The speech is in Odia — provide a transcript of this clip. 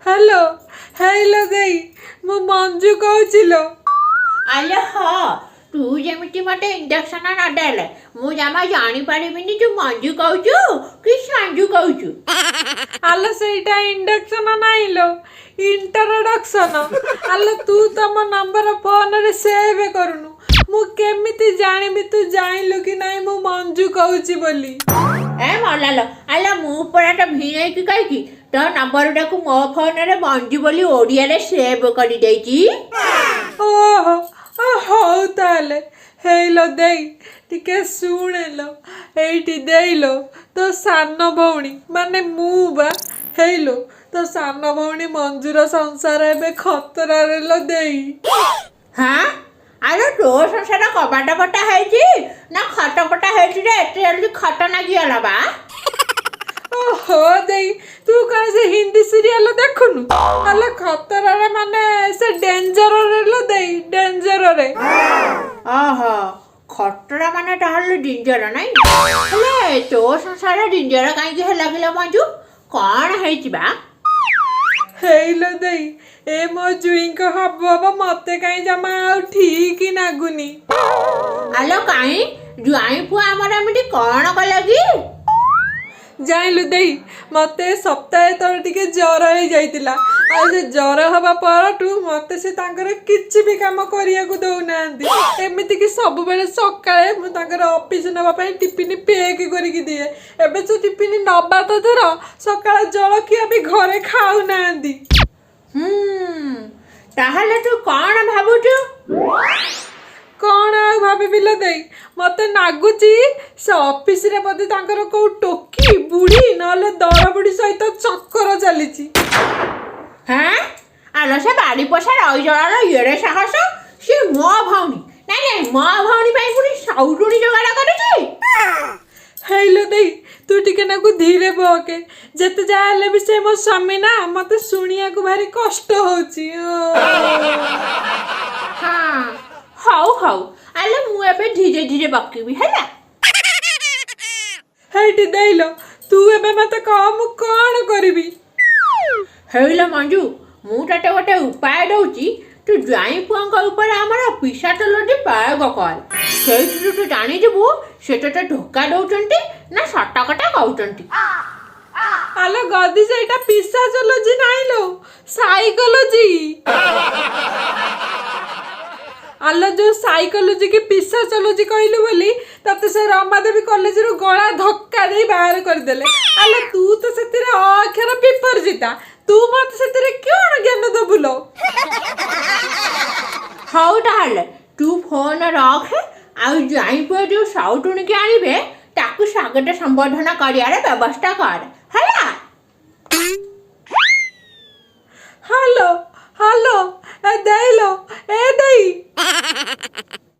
ହ୍ୟାଲୋ, ହେଇଲୋ ଦେଇ, ମୁଁ ମଞ୍ଜୁ କହୁଛି ଲୋ। ଆଲୋ ହଁ, ତୁ ଯେମିତି ମୋତେ ଇଣ୍ଡକ୍ସନ୍ ନଦେଲେ ମୁଁ ଜମା ଜାଣିପାରିବିନି ତୁ ମଞ୍ଜୁ କହୁଛୁ କି ସଞ୍ଜୁ କହୁଛୁ। ଆଲୋ, ସେଇଟା ଇଣ୍ଡକ୍ସନ ନାହିଁ ଲୋ, ଇଣ୍ଟରଡକ୍ସନ। ଆଲୋ, ତୁ ତମ ନମ୍ବର ଫୋନରେ ସେଭ୍ କରୁନୁ, ମୁଁ କେମିତି ଜାଣିବି ତୁ ଜାଣିଲୁ କି ନାହିଁ ମୁଁ ମଞ୍ଜୁ କହୁଛି ବୋଲି? ଏ ମଲାଲୋ, ଆଲୋ ମୁଁ ପରା ତ ଭିଣେଇକି କହିକି ତୋ ନମ୍ବରଟାକୁ ମୋ ଫୋନରେ ମଞ୍ଜୁ ବୋଲି ଓଡ଼ିଆରେ ସେଭ୍ କରିଦେଇଛି। ଓହୋ, ହଉ ତାହେଲେ। ହେଇଲୋ ଦେଇ, ଟିକେ ଶୁଣେଲୋ ଏଇଠି। ଦେଇଲୋ, ତୋ ସାନ ଭଉଣୀ ମାନେ ମୁଁ ବା, ହେଇଲୋ, ତୋ ସାନ ଭଉଣୀ ମଞ୍ଜୁର ସଂସାର ଏବେ ଖତରାରେ ଲୋ ଦେଇ। ହଁ, ଆଲୋ ତୋ ସଂସାର କବାଟ ପଟା ହେଇଛି ନା ଖଟ ପଟା ହେଇଛି ରେ, ଏତେ ଜଲ୍ଦି ଖଟ ନାଗିଗଲା ବା? ଓହୋ ଦେଇ, ତୁ କଣ ସେ ହିନ୍ଦୀ ସିରିଏଲ ଦେଖୁନୁ? ଆଲୋ, ଖତରାରେ ମାନେ ସେ ଡେଞ୍ଜରରେ ଲୋ ଦେଇ, ଡେଞ୍ଜରରେ। ଓହୋ, ଖତରା ମାନେ ତାହେଲେ ଡେଞ୍ଜର ନାଇଁ? ହେଲେ ତୋ ସଂସାର ଡେଞ୍ଜର କାହିଁକି ହେଲା କିଲୋ ମଞ୍ଜୁ, କଣ ହେଇଛି ବା? ହେଇଲୋ ଦେଇ, ଏ ମୋ ଜୁଇଙ୍କ ହାବ ଭାବ ମତେ କାହିଁ ଜମା ଆଉ ଠିକ ନାଗୁନି। ଆଲୋ କାଇଁ, ଜ୍ୱାଇଁ ପୁଅ ଆମର ଏମିତି କଣ କଲା କି? ଜାଣିଲୁ ଦେଇ, ମତେ ସପ୍ତାହେ ତଳେ ଟିକେ ଜ୍ୱର ହେଇଯାଇଥିଲା। ଆଉ ସେ ଜ୍ୱର ହବା ପରଠୁ ମତେ ସେ ତାଙ୍କର କିଛି ବି କାମ କରିବାକୁ ଦଉନାହାନ୍ତି। ଏମିତିକି ସବୁବେଳେ ସକାଳେ ମୁଁ ତାଙ୍କର ଅଫିସ ନେବା ପାଇଁ ଟିଫିନ ପେକ୍ କରିକି ଦିଏ। ଏବେ ସେ ଟିଫିନ ନବା ତ ଦୂର, ସକାଳ ଜଳଖିଆ ବି ଘରେ ଖାଉନାହାନ୍ତି। ହୁଁ, ତାହେଲେ ତୁ କଣ ଭାବୁଛୁ? କଣ ଆଉ ଭାବିବି ଲୋ ଦେଇ, ମତେ ନାଗୁଛି ସେ ଅଫିସରେ ବୋଧେ ତାଙ୍କର କୋଉ ଟୋକି ବୁଢୀ ନହେଲେ ଦର ବୁଢୀ ସହିତ ଚକ୍କର ଚାଲିଛି। ହେଁ, ଆଲୋ ସେ ବାଡ଼ି ପୋଷା ରଇଜଳାର ଏଡ଼େ ସାହସ, ସିଏ ମୋ ଭଉଣୀ, ନାଇଁ ନାଇଁ, ମୋ ଭଉଣୀ ପାଇଁ ପୁଣି ସଉଟୁଣି ଯୋଗାଡ଼ କରୁଛି? ହେଇଲୋ ଦେଇ, ତୁ ଟିକେ ନାକୁ ଧୀରେ ବକେ। ଯେତେ ଯାହା ହେଲେ ବି ସେ ମୋ ସ୍ୱାମୀ ନା, ମତେ ଶୁଣିବାକୁ ଭାରି କଷ୍ଟ ହଉଛି। ହଁ, ହଉ ହଉ, ଆଲୋ ମୁଁ ଏବେ ଧୀରେ ଧୀରେ ବକିବି ହେଲା। ହେଇଟି ଦେଇଲୋ, ତୁ ଏବେ ମତେ କହ ମୁଁ କଣ କରିବି? ହେଇଲୋ ମଞ୍ଜୁ, ମୁଁ ତତେ ଗୋଟେ ଉପାୟ ଦଉଛି। ତୁ ଜ୍ୱାଇଁ ପୁଅଙ୍କ ଉପରେ ଆମର ପିଶାଚଲୋଜି ପ୍ରୟୋଗ କର। ସେଇଥିରୁ ତୁ ଜାଣିଯିବୁ ସେ ତତେ ଧୋକା ଦଉଛନ୍ତି ନା ସତ କଥା କହୁଛନ୍ତି। ଆଲୋ ଗଦି, ସେଇଟା ପିଶାଚଲୋଜି ନାହିଁ ଲୋ, ସାଇକୋଲୋଜି। ଆଲୋ, ଯୋଉ ସାଇକୋଲୋଜି କି ପିଶାଚଲୋଜି କହିଲୁ ବୋଲି ତତେ ସେ ରମାଦେବୀ କଲେଜରୁ ଗଳା ଧକ୍କା ଦେଇ ବାହାର କରିଦେଲେ। ଆଲୋ, ତୁ ତ ସେଥିରେ ଅ ଅକ୍ଷର ବିପର୍ଜିତା, ତୁ ମତେ ସେଥିରେ କଣ ଜ୍ଞାନ ଦବୁ ଲୋ? ହଉ ତାହେଲେ ତୁ ଫୋନ ରଖେ, ଆଉ ଜ୍ୱାଇଁ ପୁଅ ଯୋଉ ସଉଟୁଣିକି ଆଣିବେ ତାକୁ ସ୍ୱାଗତ ସମ୍ବର୍ଦ୍ଧନା କରିବାର ବ୍ୟବସ୍ଥା କର।